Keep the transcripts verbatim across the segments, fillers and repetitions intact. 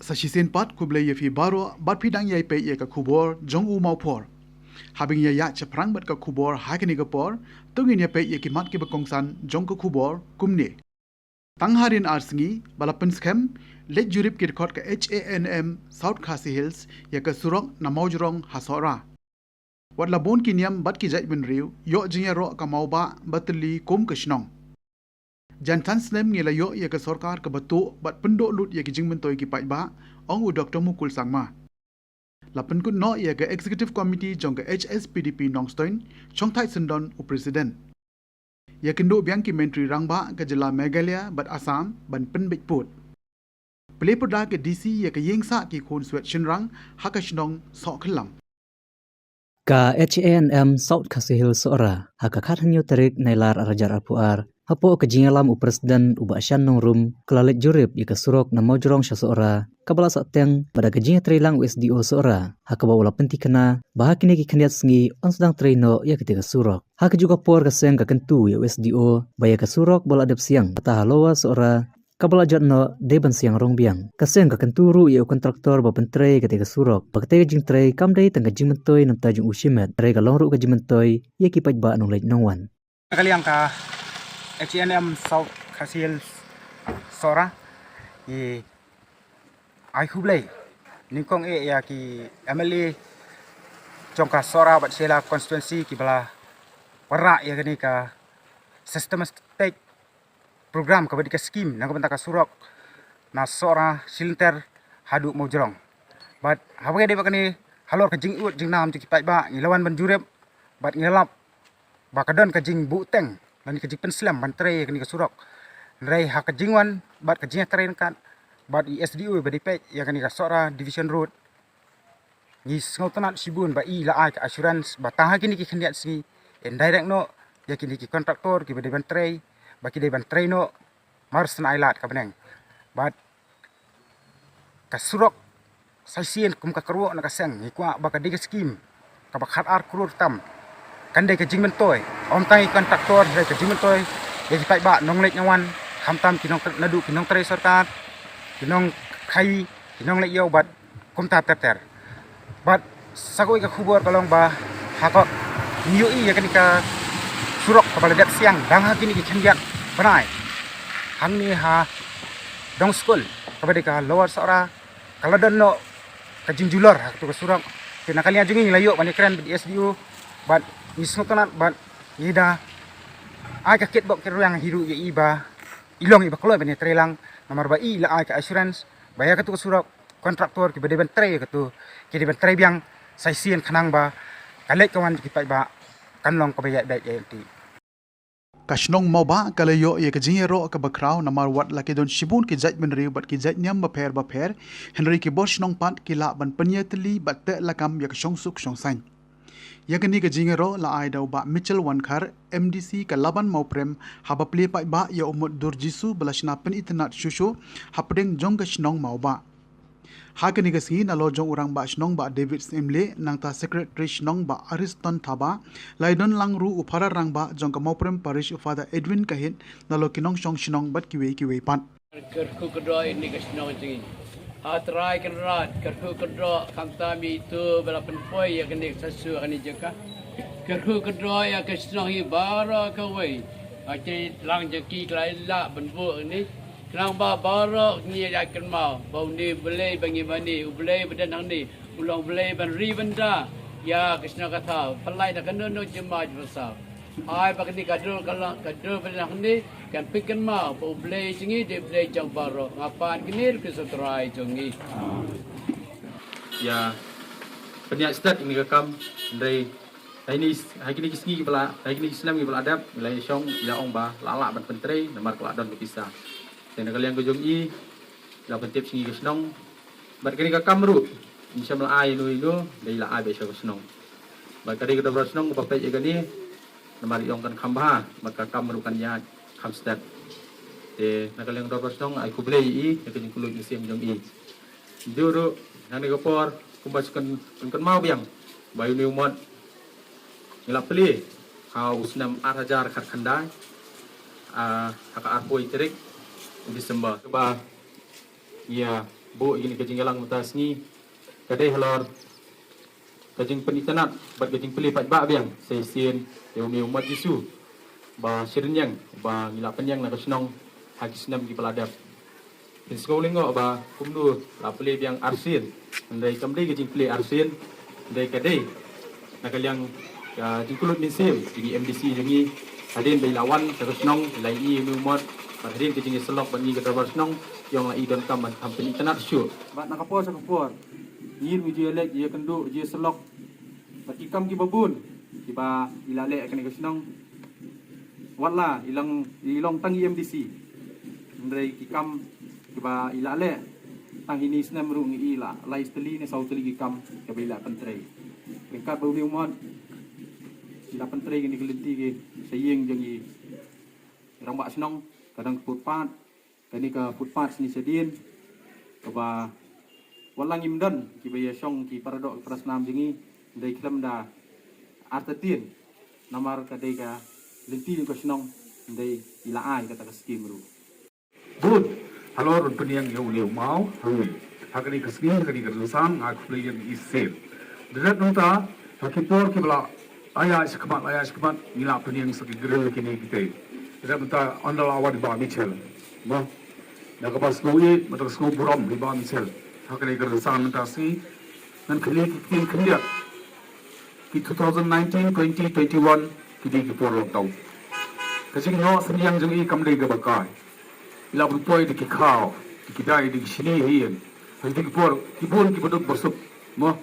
Sa shisien pat khublei ïa phi baroh bad phi dang ïai peit ïa ka khubor jong u Mawphor. Haba ngin ïa ïaid shaphrang bad ka khubor ha kane ka por, to ngin ïa peit ïa ki mat kiba kongsan jong ka khubor kumne. Tang hadien ar sngi ba la pynskhem, leit jurip ki dkhot ka H A N M South Khasi Hills ïa ka surok na Mawjrong ha Sohra. Wat la bun ki niam bad ki jaitbynriew ïoh jingïaroh ka mawbah ba tylli kum ka shnong. Jan than snem ngi la ïoh ïa ka sorkar kaba tuh bad pynduh lut ïa ki jingmyntoi ki paidbah, ong u Doctor Mukul Sangma. La pynkut noh ïa ka Executive Committee jong ka H S P D P Nongstoiñ, Chongthait Syndon u President. Ïakynduh biang ki Myntri Rangbah ka jylla Meghalaya bad Assam ban pynbeit pud. Plie pyrda ka D C ïa ka ïing sah ki khun swet shynrang ha ka shnong Sohkhynlam. Ka H A N M South Khasi Hills Sohra, ha ka khathynñiew tarik Nailar arhajar arphew ar, hapoh ka jingïalam u President u Bah Shan Nongrum, ka la leit jurip ïa ka surok na Mawjrong sha Sohra, kaba la sah teng bad da ka jingïatreilang u S D O Sohra, ha kaba u la pynthikna ba ha kine ki khyndiat sngi yn sdang trei noh ïa kata ka surok. Ha kajuh ka por ka seng ka kyntu ïa u S D O ba ïa ka surok ba la dep siang kata ha Lower Sohra, kaba la jot noh dei ban siang rong biang. Ka seng ka kyntu ruh ïa u kontraktor ba pyntrei ïa kata ka surok ba kata ka jingtrei kam dei tang ka jingmyntoi na bynta jong u shimet, hynrei ka long ruh ka jingmyntoi ïa ki paidbah nongleit nongwan. Na ka liang ka H A N M South Khasi Hills Sohra, ngi ai khublei nyngkong eh ïa ki M L A jong ka Sohra bad Shella constituency kiba la wanrah ïa kane ka systematic program kaba dei ka skim na ka bynta ka surok na Sohra Shilynter haduh Mawjrong. Bad haba ngi dei bad kane halor ka jingud jingnam jong ki paidbah ngi la wan ban jurip bad ngi la lap ba ka don ka jingbuhteng lane ka jingpynslem ban trei ïa kane ka surok. Hynrei ha ka jingwan bad ka jingtrei ryngkat bad i S D O ba dei peit ïa kane ka Sohra Division Road, ngi sngewtynnat shibun ba i la ai ka assurance ba tang ha kine ki khyndiat sngi yn direct noh ïa kine ki kontraktor kiba dei ban trei ba ki dei ban trei noh mar shen ai lad ka bneng. Bad ka surok sa shisien kum ka kyrwoh na ka seng ngi kwah ba ka dei ka skim kaba khatar klur tam. Kan dei ka jingmyntoi ym tang ïa ki kontraktor, hynrei ka jingmyntoi ïa ki paidbah nongleit nongwan, khamtam ki nong, naduh ki nongtrei sorkar, ki nongkhaïi, ki nongleit ïew bad kumta ter ter. Bad sa kawei ka khubor ka long ba ha ka ngi ïohi ïa kane ka surok kaba la dep siang dang ha kine ki khyndiat bnai hangne ha dong skul kaba dei ka Lower Sohra, ka la don noh ka jingjulor ha katu ka surok. Te na ka liang jong ngi ngi la ïoh ban ïakren bad i S D O bad ngi sngewtynnat bad ngi da ai ka kitbok kitrwiang hi ruh ïa i ba i long iba kloi ban ïatreilang, namar ba i la ai ka assurance ba ïa katu ka surok kontraktor kiba dei ban trei ïa katu ki dei ban trei biang sa shisien khnang ba ka leit ka wan jong ki paidbah kan long kaba ïaid beit ïaid lynti. Ka shnong Mawbah ka la ïoh ïa ka jingïaroh kaba khraw namar wat la ki don shibun ki jaitbynriew bad ki jaitniam bapher bapher, hynrei ki bor shnong pat ki lah ban pynïatylli bad teh lakam ïa ka shongsuk shongsaiñ. Ïa kane ka jingïaroh la ai da u Bah Mitchell Wankhar, M D C ka Laban Mawprem, haba plie paidbah ïa u Mutdur Jisu ba la shna pynitynnad shuh shuh hapdeng jong ka shnong Mawbah. Ha kane ka sngi nalor jong u Rangbah Shnong Bah David Syiemlieh, nangta Secretary Shnong Bah Ariston Thabah, la ïadon lang ruh u Phadar Rangbah jong ka Mawprem Parish u Father Edwin Kahit, nalor ki nongshong shnong bad kiwei kiwei pat. Kyrkhu kyrdoh ïa kane ka shnong jong ngi. Ha Trai Kynrad, kyrkhu kyrdoh khamtam ïa itu ba la pynpoi ïa kane ka sasua kane jaka. Kyrkhu kyrdoh ïa ka shnong hi baroh kawei. Ha kane lang jong ki ka la lah ban buh kane. Khnang ba baroh ngi ïa kynmaw ba une U Blei ba ngi mane, U Blei ba don hangne, u long Blei ban ri ban da ïa ka shnong ka thaw, pynlait da kano kano jingma jingpyrsa. Ai ba kane ka dur ka long, ka dur ba don hangne kan pynkynmaw ba U Blei jong ngi dei U Blei jong baroh. Nga pan kane ruh ha ka kyrteng U Trai jong ngi. Ïa pynïaid stet ïa kane ka kam, hynrei ha kine, ha kine ki sngi kiba la, ha kine ki snem kiba la dep, ngi la ïa shong, ngi la ong ba la lah ban pyntrei namar ka la don ka pisa. Te na ka liang ka jong i, la pyntip sha ngi ka shnong bad kane ka kam ruh, ym shym la ai ïa no ïa no, dei la ai beit sha ka shnong. Bad ka dei ka dorbar shnong kaba peit ïa kane, namar i ong kan kham bha, bad ka kam ruh kan ïaid kham stet. Te na ka liang dorbar shnong ai khublei ïa i ïa ka jingkylluid mynsiem jong i. Ju ruh, hangne ka por, kumba shu kyn-, kyn-, kynmaw biang ba ïa une u mot ngi la plie ha u snem ar hajar khatkhyndai, ah, ha ka arphew tarik u December. Kaba ngi ïa buh ïa kane ka jingïalang mynta sngi ka dei halor ka jingpynitynnad bad ka jingplie paidbah biang sa shisien ïa une u Mot Jisu ba shyrynïang ba ngi la pynïang na ka shnong ha ki snem kiba la dep. Phin sngew lyngngoh ba kumno la plie biang arsien. Hynrei kam dei ka jingplie arsien, hynrei ka dei na ka liang ka jingkyllut mynsiem jong i M D C jong ngi. Hadien ba i la wan sha ka shnong, i la ïohi ïa une u mot, bad hadien ka jingïasyllok bad ngi ka dorbar shnong, i ong la i donkam ban kham pynitynnad shuh. Bad na ka por sha ka por ngi ruh ju ïaleit, ju ïakynduh, ju ïasyllok bad ki kam kiba bun kiba i la leh ha kane ka shnong. Watla i long, i long tang i M D C, hynrei ki kam kiba i la leh tang hynne snem ruh ngi i la lai tylli ne saw tylli ki kam kiba i la pyntrei. Ryngkat bad une u mot i la pyntrei kine ki lynti ki sha ïing jong i rangbah shnong, ka dang ka footpath, kane ka footpath shisien kaba watla ngim don kiba ïashong ki paradoh ki parasnam jong ngi, hynrei khlem da artatien namar ka dei ka lynti jong ka shnong, hynrei i la ai kata ka skim ruh. Bun halor ban pynïang ïa une u maw, ha kane ka sngi, ha kane ka rynsan, nga khublei ïa ngi shisien. Dep nangta ha ki por kiba la ïaid shakhmat, la ïaid shakhmat, ngi la pynïang sa ki grill kine kitei. Dep nangta ynda la wan i Bah Michel, mo, na kaba sngewbha, mynta ka sngewburom i Bah Michel. Ha kane ka rynsan mynta sngi ngan kylli ki ktien khyndiat. Ki two thousand nineteen, twenty, twenty-one ki dei ki por lockdown. Ka jingnoh synñiang jong i kam dei kaba kai. I la pynpoi da ki khaw, da ki dai, da ki shini ha ïing. Ha kine ki por ki bun kiba duk ba suk, mo,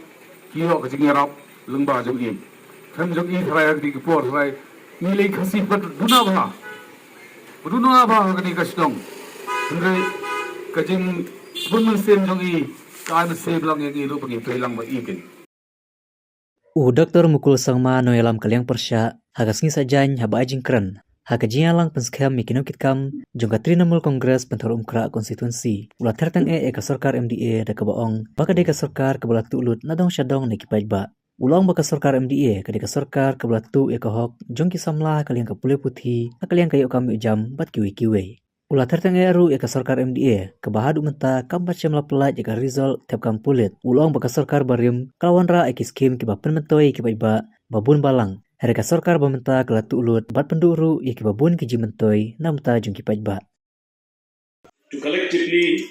ki ïoh ka jingïarap lyngba jong i. Khlem jong i, tharai ha kine ki por, tharai ngi lei Khasi pat duna bha, duna bha ha kane ka shnong. Hynrei ka jingpynmynsiem jong i ka ai mynsiem lang ïa ngi ruh ba ngin trei lang bad i keiñ. U Doktor Mukul Sangma, nongïalam ka liang pyrshah, ha ka sngi Saitjaiñ haba ai jingkren ha ka jingïalang pynskhem ïa ki nongkitkam jong ka Trinamool Congress Pynthorumkhrah Constituency, u la ther tyngeh ïa ka sorkar M D A da kaba ong ba ka dei ka sorkar kaba la tuh lut na dong sha dong na ki paidbah. U la ong ba ka sorkar M D A ka dei ka sorkar kaba la tuh ïa ka hok jong ki samla ha ka liang ka pule puthi, ha ka liang ka ïoh kam ïoh jam bad kiwei kiwei. U la ther tyngeh ruh ïa ka sorkar M D A kaba haduh mynta kam pat shym la pyllait ïa ka result thep kam pulit. U la ong ba ka sorkar barim ka la wanrah ïa ki skim kiba pynmyntoi ïa ki paidbah ba bun balang. Hynrei ka sorkar ba mynta ka la tuh lut bad pynduh ruh ïa kiba bun ki jingmyntoi na bynta jong ki paidbah. To collectively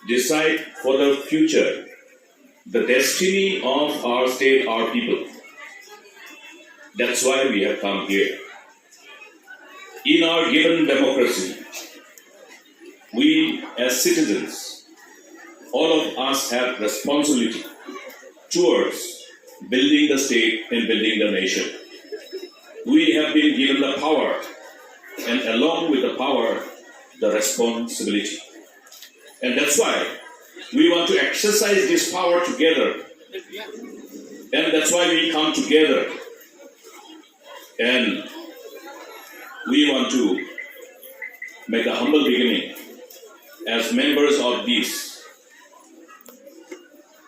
decide for the future, the destiny of our state, our people. That's why we have come here. In our given democracy, we as citizens, all of us have responsibility towards building the state and building the nation. We have been given the power, and along with the power, the responsibility. And that's why we want to exercise this power together. And that's why we come together. And we want to make a humble beginning as members of this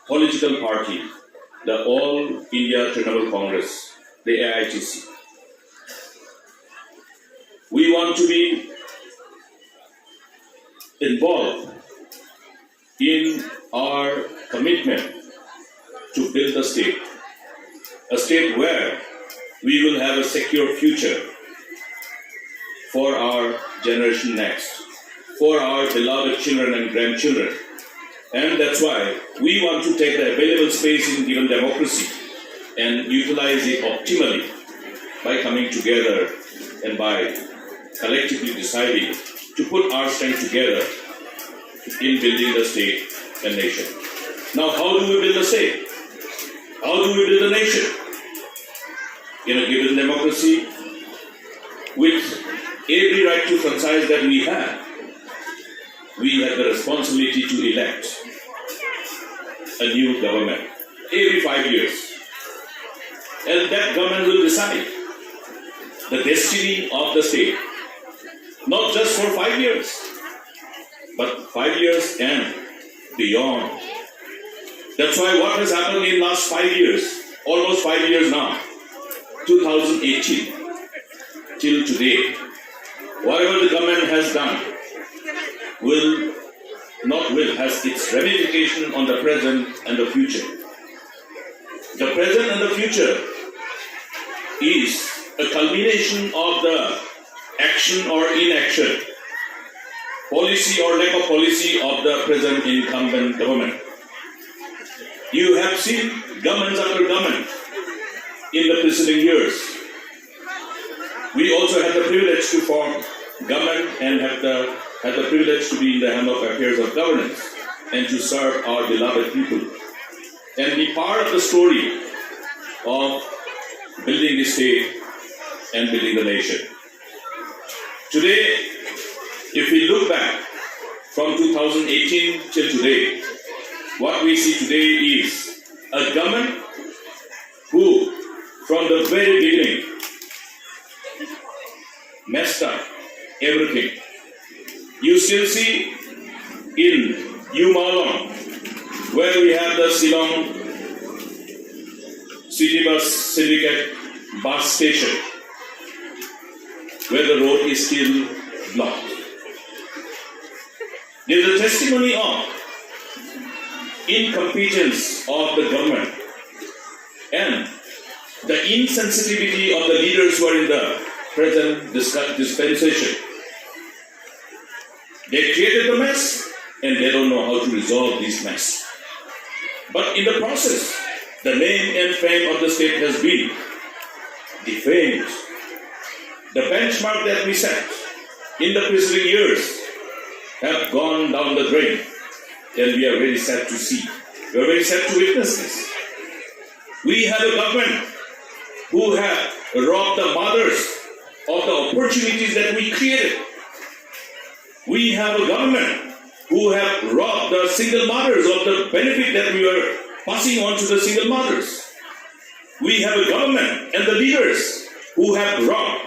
political party, the All India Trinamool Congress, the A I T C. We want to be involved in our commitment to build a state, a state where we will have a secure future for our generation next, for our beloved children and grandchildren. And that's why we want to take the available space in given democracy and utilize it optimally by coming together and by collectively deciding to put our strength together in building the state and nation. Now, how do we build the state? How do we build the nation? In a given democracy, with every right to franchise that we have, we have the responsibility to elect a new government every five years. And that government will decide the destiny of the state, not just for five years, but five years and beyond. That's why what has happened in last five years, almost five years now, two thousand eighteen till today, whatever the government has done will not will, has its ramification on the present and the future. The present and the future is a culmination of the action or inaction, policy or lack of policy of the present incumbent government. You have seen governments after government in the preceding years. We also had the privilege to form government and have the had the privilege to be in the helm of affairs of governance and to serve our beloved people and be part of the story of building the state and building the nation. Today, if we look back from two thousand eighteen till today, what we see today is a government who, from the very beginning, messed up everything. You still see in Ummulong, where we have the Shillong City Bus Syndicate bus station, where the road is still blocked. There's a testimony of incompetence of the government and the insensitivity of the leaders who are in the present dis- dispensation. They created the mess and they don't know how to resolve this mess. But in the process, the name and fame of the state has been defamed. The benchmark that we set in the preceding years have gone down the drain, and we are very sad to see. We are very sad to witness this. We have a government who have robbed the mothers of the opportunities that we created. We have a government who have robbed the single mothers of the benefit that we were passing on to the single mothers. We have a government and the leaders who have robbed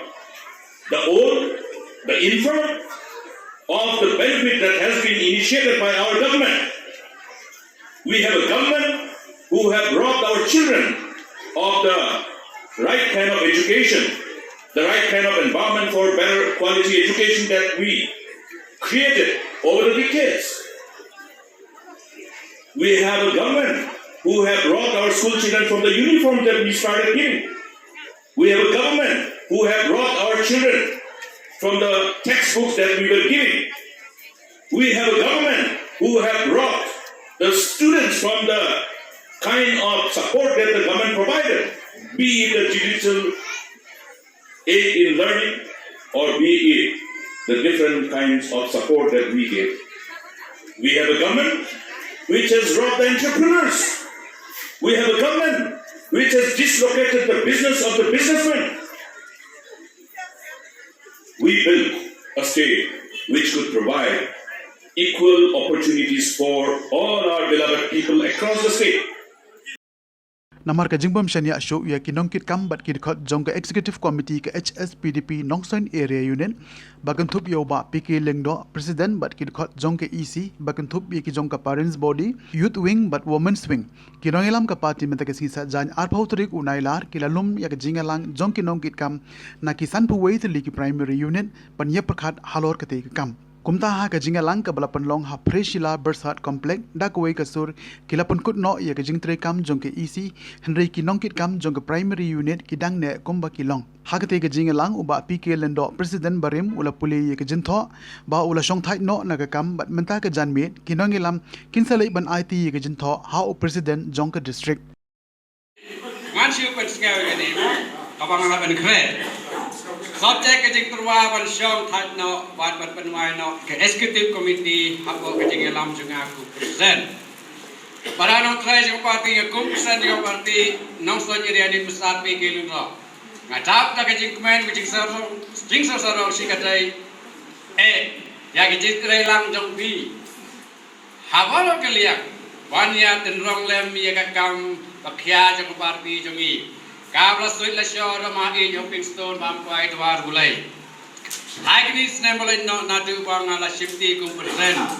the old, the infirm, of the benefit that has been initiated by our government. We have a government who have robbed our children of the right kind of education, the right kind of environment for better quality education that we created over the decades. We have a government who have robbed our school children from the uniform that we started giving. We have a government who have robbed our children from the textbooks that we were giving. We have a government who have robbed the students from the kind of support that the government provided, be it the digital aid in learning or be it the different kinds of support that we give. We have a government which has robbed the entrepreneurs. We have a government which has dislocated the business of the businessmen. We build a state which could provide equal opportunities for all our beloved people across the state. Namar ka jingbym shaniah shuh ïa ki nongkitkam bad ki dkhot jong ka Executive Committee ka H S P D P Nongstoiñ Area Unit, ba kynthup ïa u Bah P K Lyngdoh, President, bad ki dkhot jong ka E C ba kynthup ïa ki jong ka Parents Body, Youth Wing bad Women's Wing, ki nongïalam ka party mynta ka sngi Saitjaiñ arphew tarik u Nailar ki la lum ïa ka jingïalang jong ki nongkitkam na ki sanphew wei tylli ki Primary Unit ban ïa pyrkhat halor katei ka kam. Kumta ha ka jingïalang kaba la pynlong ha Preshila Bershad Complex da kawei ka sur, ki la pynkut noh ïa ka jingtreikam jong ka E C, hynrei ki nongkitkam jong ka Primary Unit ki dang neh kumba ki long. Ha katei ka jingïalang u Bah P K Lyngdoh, President barim, u la pule ïa ka jingthoh ba u la shongthait noh na ka kam bad mynta ka janmiet ki nongïalam kin sa leit ban aiti ïa ka jingthoh ha u President jong ka District. Ngan shu pynsngew ïa kane mo, kaba nga la pynkhreh. Subject ka jingtyrwa ban shongthait noh bad ban pynwai noh ka Executive Committee hapoh ka jingïalam jong nga kum President. Para nongtrei jong ka party, nga kum President jong ka party Nongstoiñ Area Unit, Mister P K Lyngdoh, nga dap da ka jingkmen, ka jingsarong, jingsarong shi katei eh ïa ka jingtrei lang jong phi. Haba la ka liang ban ïa tynrong lem ïa ka kam ba khia jong ka party jong ngi, kaba la suit la shor, la mah ïa u Pingstone bam kwai dwar Bulei. Hai kine snem ba la ïa noh naduh ba nga la shimti kum President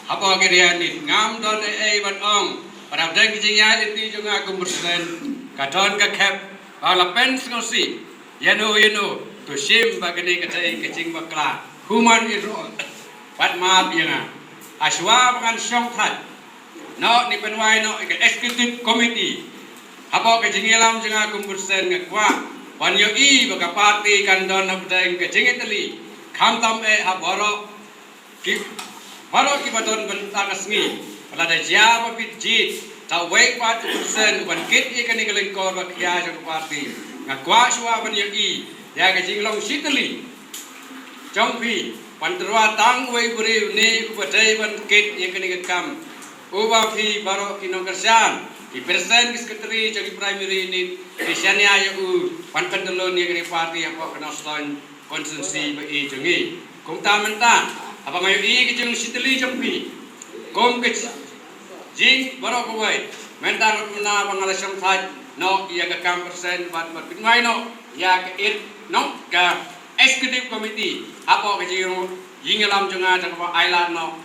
hapoh ka Area Unit, ngam don ei ei ban ong. Ba dap dang ka jingïaid lynti jong nga kum President, ka don ka khep ba la pynsngewsih ïano ïano, to shim ba kane ka dei ka jingbakla. Human error. Bad map ïa nga. Hashwa ba ngan shong thait noh ne pynwai noh ïa ka Executive Committee hapoh ka jingïalam jong nga kum u President, nga kwah ban ïohi ba ka party kan don hapdeng ka jingïatylli, khamtam eh ha baroh ki, baroh kiba don bynta ka sngi. Lada jia ba phi jied, to wei pat u President uban kit ïa kane ka lyngkor ba khia jong ka party. Nga kwah shuwa ban ïohi ïa ka jinglong shitylli jong phi, ban tyrwa tang uwei u briew ne uba dei ban kit ïa kane ka kam, uba phi baroh ki nongkyrshan, ki President, ki Secretary jong ki Primary Unit, phi shaniah ïa u ban pyntylun ïa kane ka party hapoh ka North Shillong Constituency ba i jong ngi. Kumta mynta, haba nga ïohi ka jingshitylli jong phi kum ka jing baroh kawei, mynta nga pynbna ba nga la shong thait noh ïa ka kam President bad ban pynwai noh ïa ka it noh ka Executive Committee hapoh ka jing, jingïalam jong nga, da kaba ailad noh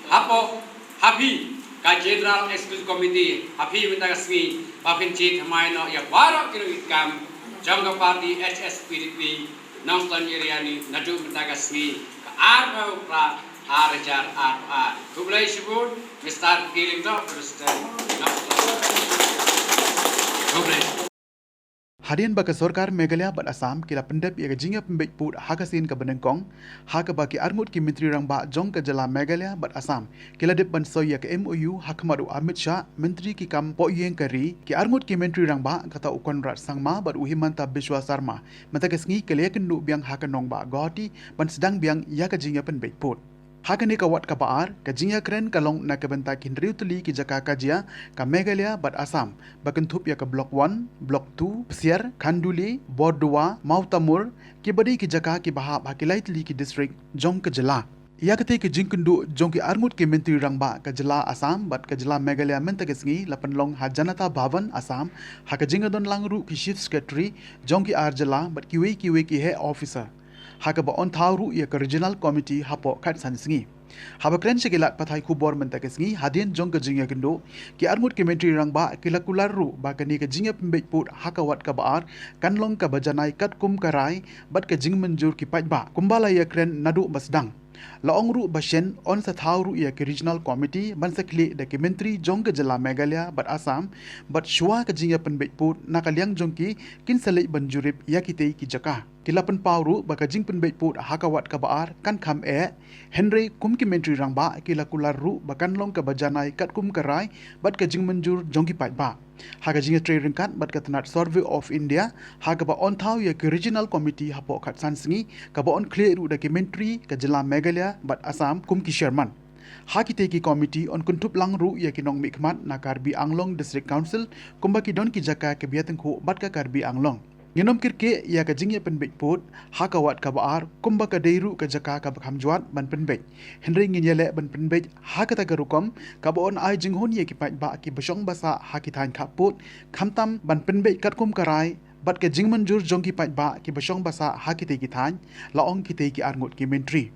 hapoh, ha phi ka General Executive Committee, ha phi mynta ka sngi, ba phin jied thymmai noh ïa baroh ki nongïalam jong ka party H S P D P Nongstoiñ area ni naduh mynta ka sngi, ka arphew phra, ar hajar arphew ar. Khublei shibun, Mister P Lyngdoh, President Nongstoiñ. Khublei. Hadien ba ka sorkar Meghalaya bad Assam ki la pyndep ïa ka jingïapynbeit pud ha ka sien kaba nyngkong, ha kaba ki arngut ki Myntri Rangbah jong ka jylla Meghalaya bad Assam ki la dep ban soi ïa ka M O U ha khmat u Amit Shah, Myntri ki kam poh ïing ka ri, ki arngut ki Myntri Rangbah, kata u Conrad Sangma bad u Himanta Biswa Sarma, mynta ka sngi ki la ïakynduh biang ha ka nongbah Guwahati ban sdang biang ïa ka jingïapynbeit pud. Ha kane ka wat kaba ar, ka jingïakren ka long na ka bynta ki hynriew tylli ki jaka ka jia ka Meghalaya bad Assam, ba kynthup ïa ka Block One, Block Two, Psiar, Khanduli, Borduwa, Mawtamur, kiba dei ki jaka kiba hap ha ki lai tylli ki district jong ka jylla. Ïa katei ka jingkynduh jong ki arngut ki Myntri Rangbah ka jylla Assam bad ka jylla Meghalaya mynta ka sngi la pynlong ha Janata Bhavan, Assam, ha ka jingdon lang ruh ki Chief Secretary jong ki ar jylla bad kiwei kiwei ki heh officer, ha kaba on thaw ruh ïa ka Regional Committee hapoh khatsan sngi. Haba kren sha ki lad pathai khubor mynta ka sngi, hadien jong ka jingïakynduh, ki arngut ki Myntri Rangbah ki la kular ruh ba kane ka jingïapynbeit pud ha ka wat kaba ar kan long kaba janai katkum ka rai bad ka jingmynjur ki paidbah, kumba la ïakren naduh ba sdang. La ong ruh ba shen yn sa thaw ruh ïa ki Regional Committee ban sa khlieh da ki Myntri jong ka jylla Meghalaya bad Assam, bad shuwa ka jingïapynbeit pud, na ka liang jong ki, kin sa leit ban jurip ïa kitei ki jaka. Ki la pynpaw ruh ba ka jingpynbeit pud ha ka wat kaba ar kan kham eh, hynrei kum ki Myntri Rangbah ki la kular ruh ba kan long kaba janai katkum ka rai bad ka jingmynjur jong ki paidbah. Ha ka jingïatrei ryngkat bad ka tnat Survey of India, ha kaba on thaw ïa ki Regional Committee hapoh khatsan sngi, kaba on khlieh ruh da ki Myntri ka jylla Meghalaya bad Assam kum ki Chairman. Ha kitei ki committee yn kynthup lang ruh ïa ki nongmihkhmat na Karbi Anglong District Council, kumba ki don ki jaka kiba ïatyngkhuh bad ka Karbi Anglong. Ngin ym kyrkieh ïa ka jingïapynbeit pud ha ka wat kaba ar, kumba ka dei ruh ka jaka kaba kham jwat ban pynbeit. Hynrei ngin ïaleh ban pynbeit ha kata ka rukom kaba yn ai jinghun ïa ki paidbah kiba shong ba sah ha ki thaiñ khappud, khamtam ban pynbeit katkum ka rai bad ka jingmynjur jong ki paidbah kiba shong ba sah ha kitei ki thaiñ, la ong kitei ki arngut ki Myntri.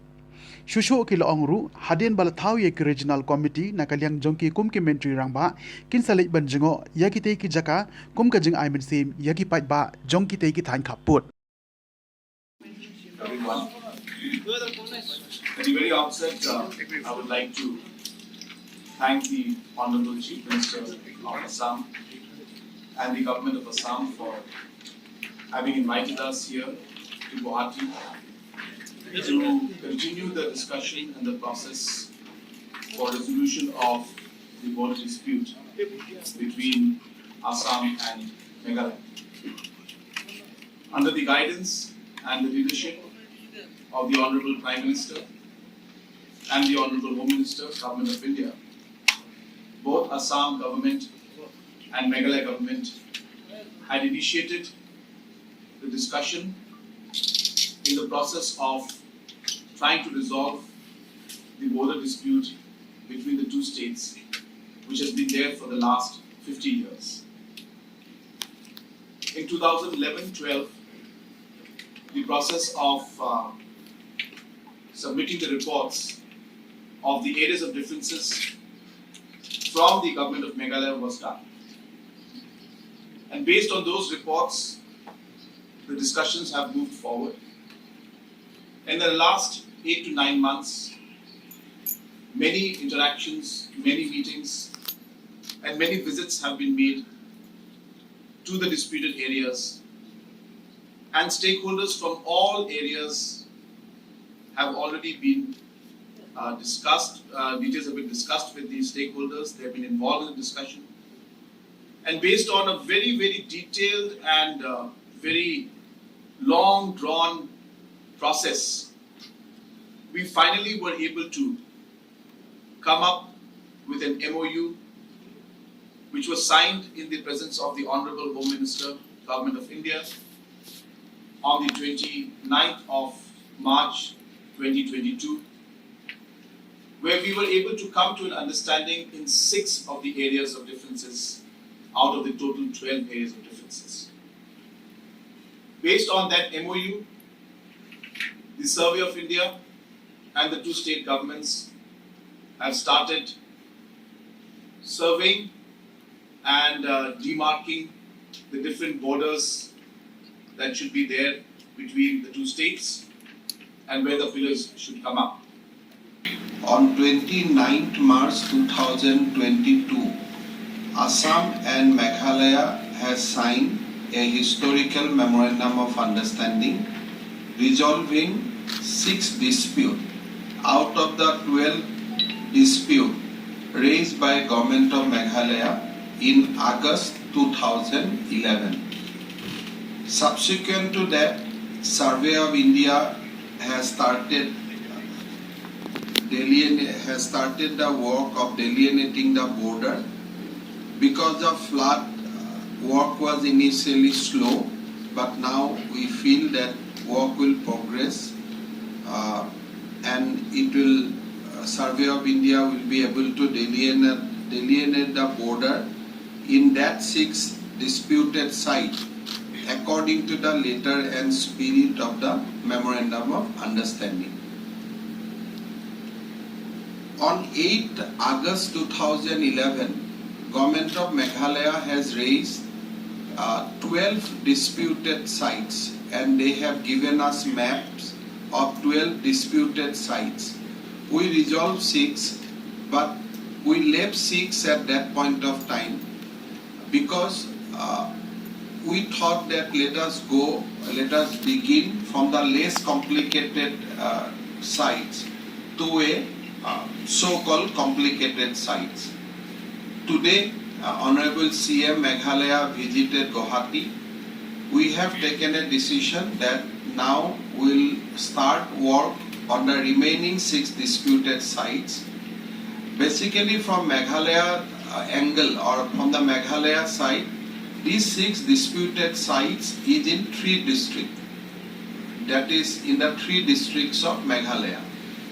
Shuh shuh ki la ong ruh, hadien ba la thaw ïa ki Regional Committee na ka liang jong ki kum ki Myntri Rangbah, kin sa leit ban jngoh ïa kitei ki jaka kum ka jingai mynsiem ïa ki paidbah jong kitei ki thaiñ khappud. Everyone. At the very outset, uh, I would like to thank the Honorable Chief Minister of Assam and the Government of Assam for having invited us here to Guwahati to continue the discussion and the process for resolution of the border dispute between Assam and Meghalaya. Under the guidance and the leadership of the Honorable Prime Minister and the Honorable Home Minister, Government of India, both Assam government and Meghalaya government had initiated the discussion in the process of trying to resolve the border dispute between the two states, which has been there for the last fifty years. In two thousand eleven twelve, the process of, uh, submitting the reports of the areas of differences from the Government of Meghalaya was done. And based on those reports, the discussions have moved forward. In the last eight to nine months, Many interactions, many meetings, and many visits have been made to the disputed areas, and stakeholders from all areas have already been uh, discussed. Uh, details have been discussed with the stakeholders. They have been involved in the discussion. And based on a very, very detailed and uh, very long drawn process, we finally were able to come up with an M O U which was signed in the presence of the Honorable Home Minister, Government of India, on the twenty-ninth of March twenty twenty-two, where we were able to come to an understanding in six of the areas of differences out of the total twelve areas of differences. Based on that M O U, the Survey of India and the two state governments have started surveying and uh, demarking the different borders that should be there between the two states and where the pillars should come up. On twenty-ninth March two thousand twenty-two, Assam and Meghalaya has signed a historical memorandum of understanding resolving six dispute out of the twelve dispute raised by Government of Meghalaya in August two thousand eleven. Subsequent to that, Survey of India has started delineate, has started the work of delineating the border. Because of flood, uh, work was initially slow, but now we feel that work will progress, uh, and it will, uh, Survey of India will be able to delineate, delineate the border in that six disputed site according to the letter and spirit of the Memorandum of Understanding. On eighth August two thousand eleven, Government of Meghalaya has raised uh, twelve disputed sites, and they have given us maps of twelve disputed sites. We resolved six, but we left six at that point of time because uh, we thought that let us go, let us begin from the less complicated uh, sites to a uh, so-called complicated sites. Today, uh, Honorable C M Meghalaya visited Guwahati. We have taken a decision that now we'll start work on the remaining six disputed sites. Basically, from Meghalaya uh, angle or from the Meghalaya side, these six disputed sites is in three districts. That is in the three districts of Meghalaya.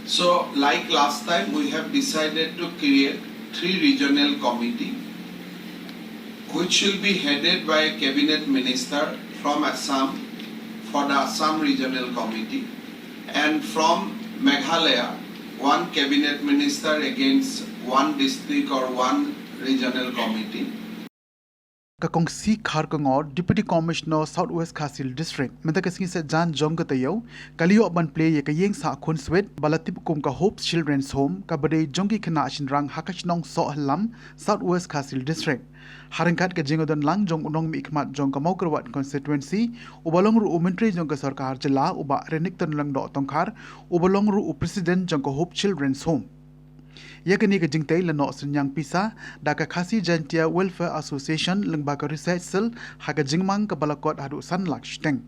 So, like last time, we have decided to create three regional committee, which will be headed by a cabinet minister from Assam for the Assam Regional Committee, and from Meghalaya, one cabinet minister against one district or one regional committee. Ka Kong C Kharkongor, Deputy Commissioner South West Khasi Hills District, mynta ka sngi Saitjaiñ jong ka taïew, ka la ïoh ban plie ïa ka ïing sah khun swet ba la tip kum ka Hope Children's Home, kaba dei jong ki khynnah shynrang ha ka shnong Sohhyllam, South West Khasi Hills District. Ha ryngkat ka jingïadonlang jong u nongmihkhmat jong ka Mawkyrwat Constituency, uba long ruh u Myntri jong ka Sorkar Jylla, u Bah Renikton Lyngdoh Tongkhar, uba long ruh u President jong ka Hope Children's Home. Ïa kane ka jingtei la noh synñiang pisa da ka Khasi Jaintia Welfare Association lyngba ka Research Cell ha ka jingmang kaba la kot haduh san lak shiteng.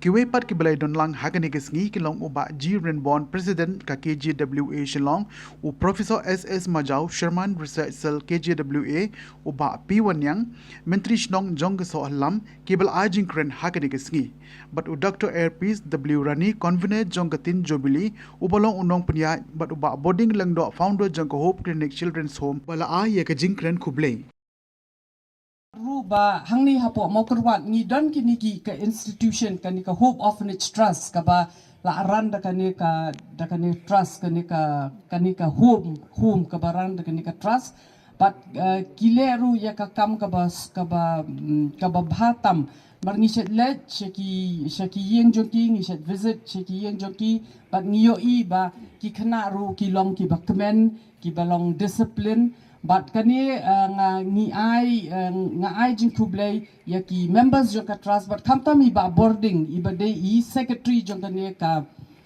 Kiwei pat kiba la ïadonlang ha kane ka sngi ki long u Bah G Renbon, President ka K J W A Shillong, u Professor S S Majaw, Chairman Research Cell K J W A, u Bah P Wanniang, Myntri Shnong jong ka Sohhyllam, kiba la ai jingkren ha kane ka sngi. Bad u Doctor Airpeace W Rani, Convener jong ka Tin Jubilee, uba long u nongpynïaid, bad u Bah Boding Lyngdoh, Founder jong ka Hope Clinic Children's Home, ba la ai ïa ka jingkren khublei. Ruh ba hangne hapoh Mawkyrwat ngi don kine ki ka institution, kane ka Hope Orphanage Trust, kaba la run da kane ka, da kane trust, kane ka, kane ka home, home kaba run da kane ka trust. Bad uh, ki leh ruh ïa ka kam kaba, kaba, mm, kaba bha tam Mar ngi shet leit sha ki, sha ki ïing jong ki, ngi shet visit sha ki ïing jong ki, bad ngi ïohi ba ki khynnah ruh ki long kiba kmen, kiba long discipline. Bad kane, eh, nga ngi ai, eh, nga ai jingkhublei ïa ki members jong ka trust, bad khamtam i Bah Bording, iba dei i secretary jong kane ka,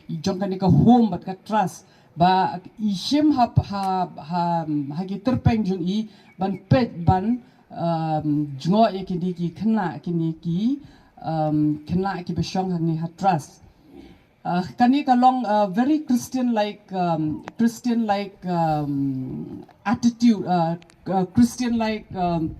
jong kane ka home bad ka trust, ba i shim ha, ha, ha, ha ki tyrpeng jong i ban peit, ban, um, jngoh ïa kine ki khynnah, kine ki, um, khynnah kiba shong hangne ha trust. Uh, kane ka long, uh, very Christian like, um, Christian like, um, attitude, uh, uh, Christian like, um,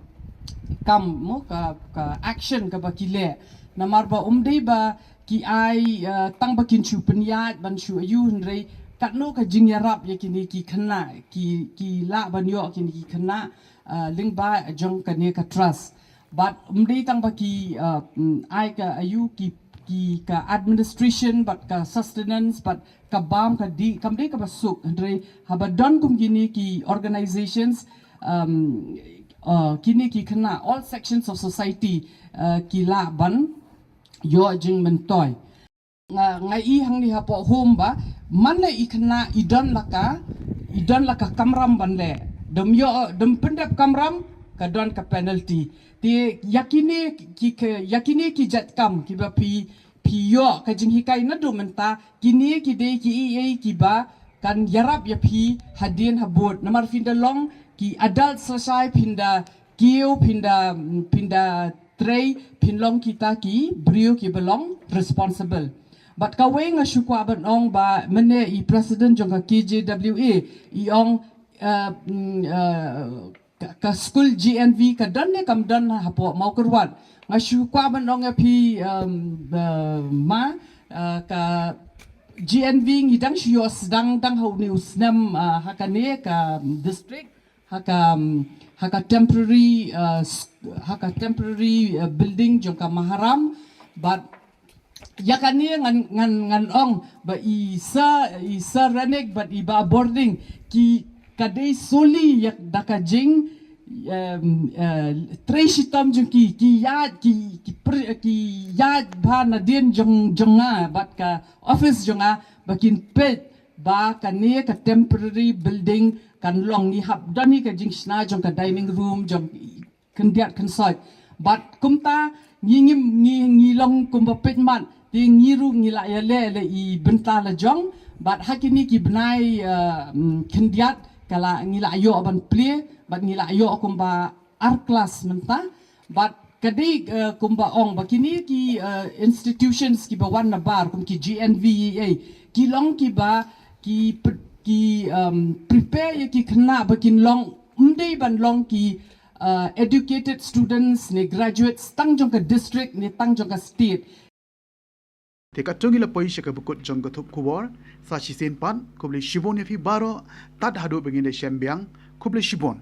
kam mo ka, ka action kaba ki leh. Namar ba um dei ba ki ai, uh, tang ba kin shu pynïaid ban shu ïoh, hynrei katno ka jingïarap ïa kine ki khynnah, ki, ki lah ban ïoh kine ki khynnah, uh, lyngba jong kane ka trust. Bad um dei tang ba ki, uh, mm, ai ka ïoh ki, ki ka administration, bad ka sustenance, bad ka bam ka dih, kam dei kaba suk, hynrei haba don kum kine ki organizations, um, uh, kine ki khynnah, all sections of society, uh, ki lah ban ïoh jingmyntoi. Nga, nga i hangne hapoh home ba man la i khynnah i don la ka, i don la ka kamram ban leh. Dum ïoh, dum pyndep kamram, ka don ka penalty. Te ïa kine ki, ki, ïa kine ki jait kam kiba phi, phi ïoh ka jinghikai naduh mynta, kine ki dei ki ei ei kiba kan ïarap ïa phi hadien habud. Namar phin da long ki adult, sa shai phin da kiew, phin da, phin da trei, phin long kita ki briew kiba long responsible. Bad kawei nga shu kwah ban ong ba mynne i president jong ka K J W A i ong, uh, mm, uh, ka, ka skul G N V ka don ne kam don hapoh Mawkyrwat. Nga shu kwah ban ong ïa phi, um, uh, ma, uh, ka G N V ngi dang shu ïoh sdang dang ha une u snem, uh, ha kane ka district, ha ka, um, ha ka temporary, uh, s-, ha ka temporary, uh, building jong ka Maharam. Bad ïa kane ngan, ngan, ngan ong ba i Sir, i Sir Renick bad i Bah Bording ki ka dei suli ïa da ka jing, um, uh, trei shitom jong ki, ki ïaid, ki, ki, pr-, ki ïaid bha nadien jong, jong nga bad ka office jong nga ba kin peit ba kane ka temporary building kan long. Ngi hap don hi ka jingshna jong ka dining room jong khyndiat khynsoit. Bad kumta ngi ngim, ngi, ngi long kumba peit mat, te ngi ruh ngi la ïaleh leh i bynta la jong. Bad ha kine ki bnai, uh, mm, khyndiat ka la, ngi la ïoh ban plie, bad ngi la ïoh kumba ar klas mynta. Bad ka dei, uh, kumba ong ba kine ki, uh, institutions kiba wan na bar kum ki G N V A, ki long kiba ki pr-, ki, um, prepare ïa ki khynnah ba kin long, um dei ban long ki, uh, educated students ne graduates tang jong ka district ne tang jong ka state. Te katto ngi la poi sha ka bakut jong ka thup khubor. Sa shisien pat, khublei shibun ïa phi baroh, tad haduh ba ngin da shem biang, khublei shibun.